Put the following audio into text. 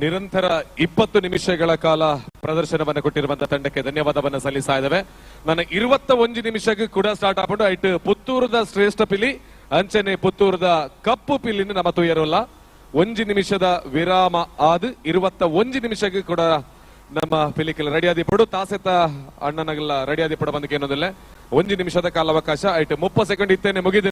ನಿರಂತರ 20 ನಿಮಿಷಗಳ ಕಾಲ ಪ್ರದರ್ಶನವನ್ನು ಕೊಟ್ಟಿರುವಂತಹ ತಂಡಕ್ಕೆ ಧನ್ಯವಾದವನ್ನು ಸಲ್ಲಿಸ್ತಾ ಇದ್ದೇವೆ. ನನ್ನ 21 ನಿಮಿಷಕ್ಕೆ ಕೂಡ ಸ್ಟಾರ್ಟ್ ಆಗ್ಬಿಟ್ಟು ಐಟ್ ಪುತ್ತೂರದ ಶ್ರೇಷ್ಠ ಪಿಲಿ ಅಂಚನೆ ಪುತ್ತೂರದ ಕಪ್ಪು ಪಿಲಿನ ನಮ್ಮ ತೂಯರಲ್ಲ. 1 ನಿಮಿಷದ ವಿರಾಮ ಆದ್ 21 ನಿಮಿಷಕ್ಕೆ ಕೂಡ ನಮ್ಮ ಪಿಲಿಕೆಲ್ಲ ರೆಡಿ ಆದಿ ಪಡು. ತಾಸೆತ ಅಣ್ಣನಗೆಲ್ಲ ರೆಡಿ ಆದಿ ಪಡ ಬಂದಕ್ಕೆ ಏನೋದಿಲ್ಲ. 1 ನಿಮಿಷದ ಕಾಲಾವಕಾಶ ಐಟ್ 30 ಸೆಕೆಂಡ್ ಇತ್ತೇನೆ ಮುಗಿದ.